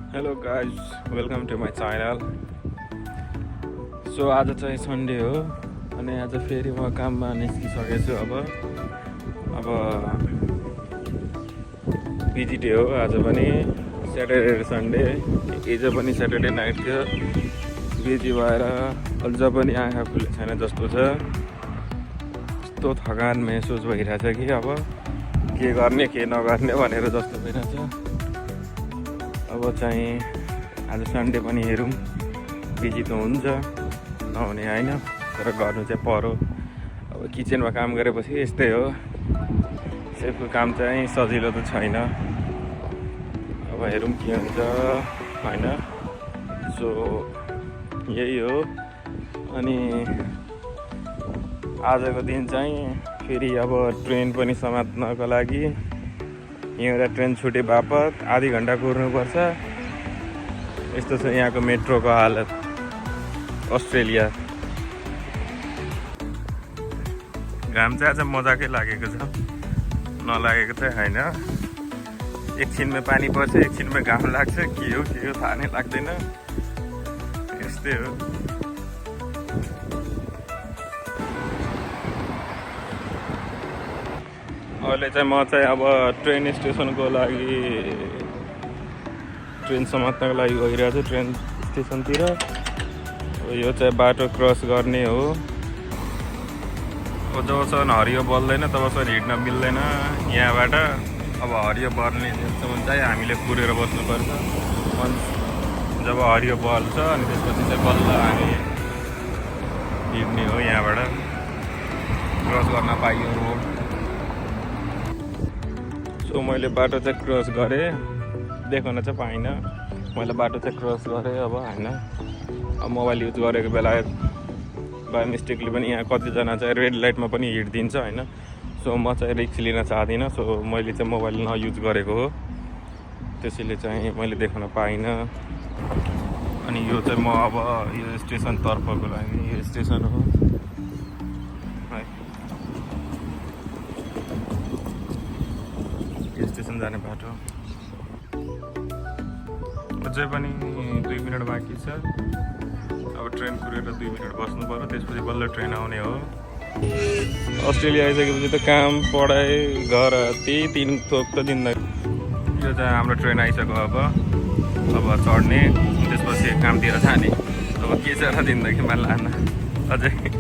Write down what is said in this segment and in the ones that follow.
Hello guys, welcome to my channel. So आज चाहिँ Sunday हो अनि आज फेरि म काममा निस्किसकेको छु। अब बिजी डे हो आज पनि, स्याटरडे र सन्डे। हिजो पनि स्याटरडे नाइट थियो, बिजी भएर अझ पनि आँखा खुल्ले छैन जस्तो छ। यस्तो थकान महसुस भइरहेछ कि अब के गर्ने के नगर्ने भनेर जस्तो भइरहेछ। अब चाहिँ आज सन्डे पनि हेरौँ, बिजी त हुन्छ नहुने होइन, तर गर्नु चाहिँ पर्यो। अब किचनमा काम गरेपछि यस्तै हो, सेफको काम चाहिँ सजिलो त छैन। अब हेरौँ के हुन्छ होइन। सो यही हो। अनि आजको दिन चाहिँ फेरि अब ट्रेन पनि समात्नको लागि यहाँबाट ट्रेन छुटे बापत आधी घन्टा कुर्नुपर्छ। यस्तो छ यहाँको मेट्रोको हालत अस्ट्रेलिया। घाम चाहिँ आज मजाकै लागेको छ, नलागेको चाहिँ होइन। एकछिनमा पानी पर्छ, एकछिनमा घाम लाग्छ, के हो थाहा नै लाग्दैन। यस्तै हो। अहिले चाहिँ म चाहिँ अब ट्रेन स्टेसनको लागि, ट्रेन समात्नको लागि गइरहेको छु ट्रेन स्टेसनतिर। अब यो चाहिँ बाटो क्रस गर्ने हो। अब जबसम्म हरियो बल्दैन तबसम्म हिँड्न मिल्दैन यहाँबाट। अब हरियो बल्ने दिनसम्म चाहिँ हामीले कुरेर बस्नुपर्छ। जब हरियो बल्छ अनि त्यसपछि चाहिँ बल्ल हामी हिँड्ने हो, यहाँबाट क्रस गर्न पाइयो रोड। सो मैले बाटो चाहिँ क्रस गरेँ, देखाउन चाहिँ पाइनँ। मैले बाटो चाहिँ क्रस गरेँ अब होइन। अब मोबाइल युज गरेको बेला बाई मिस्टेकले पनि यहाँ कतिजना चाहिँ रेड लाइटमा पनि हिँडिदिन्छ होइन। सो म चाहिँ रिस्क लिन चाहदिनँ, सो मैले चाहिँ मोबाइल नयुज गरेको हो, त्यसैले चाहिँ मैले देखाउन पाइनँ। अनि यो चाहिँ म अब यो स्टेसनतर्फको लागि, यो स्टेसन हो है, स्टेसन जाने बाटो। अझै पनि 2 मिनट बाँकी छ। अब ट्रेन कुरेर 2 मिनट बस्नु पर्यो, त्यसपछि बल्ल ट्रेन आउने हो। अस्ट्रेलिया आइसकेपछि त काम, पढाइ, घर, त्यही 3 थोक त दिँदैन। यो चाहिँ हाम्रो ट्रेन आइसक्यो। अब चढ्ने, त्यसपछि कामतिर जाने। अब के छ र जिन्दगीमा लान अझै।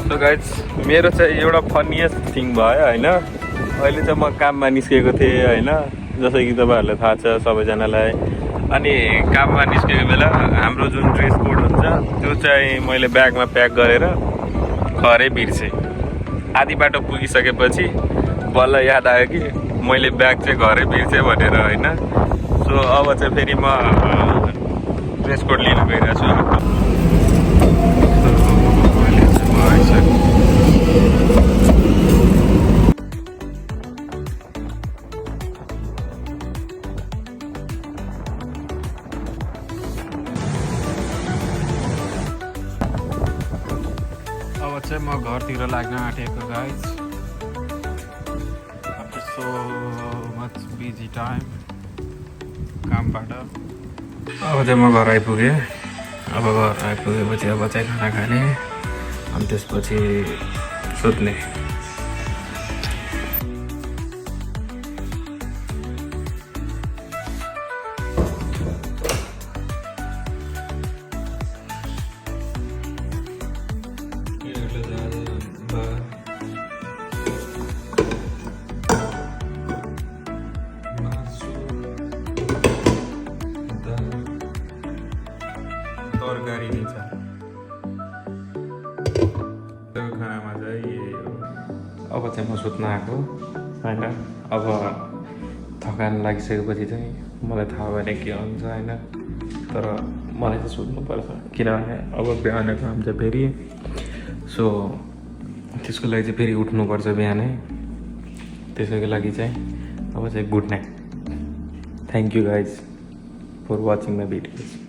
सो गाइज, मेरो चाहिँ एउटा फनिएस्ट थिङ भयो होइन। अहिले चाहिँ म काममा निस्केको थिएँ होइन, जसै कि तपाईँहरूलाई थाहा छ सबैजनालाई। अनि काममा निस्केको बेला हाम्रो जुन ड्रेस कोड हुन्छ त्यो चाहिँ मैले ब्यागमा प्याक गरेर घरै बिर्सेँ। आधी बाटो पुगिसकेपछि बल्ल याद आयो कि मैले ब्याग चाहिँ घरै बिर्सेँ भनेर होइन। सो अब चाहिँ फेरि म ड्रेस कोड लिन गइरहेको छु। अब चाहिँ म घरतिर लाग्न आँटेको guys. After so much busy time कामबाट। अब चाहिँ म घर आइपुगेँ। अब घर आइपुगेपछि अब चाहिँ खाना खाने, अनि त्यसपछि सुत्ने। तरकारी दिन्छ त्यो खानामा चाहिँ यही हो। अब चाहिँ म सुत्न आएको होइन। अब थकान लागिसकेपछि चाहिँ मलाई थाहा भएन के हुन्छ होइन, तर मलाई चाहिँ सुत्नुपर्छ किनभने अब बिहान काम चाहिँ फेरि। सो त्यसको लागि चाहिँ फेरि उठ्नुपर्छ बिहानै, त्यसैको लागि चाहिँ अब चाहिँ good night. Thank you guys for watching my videos.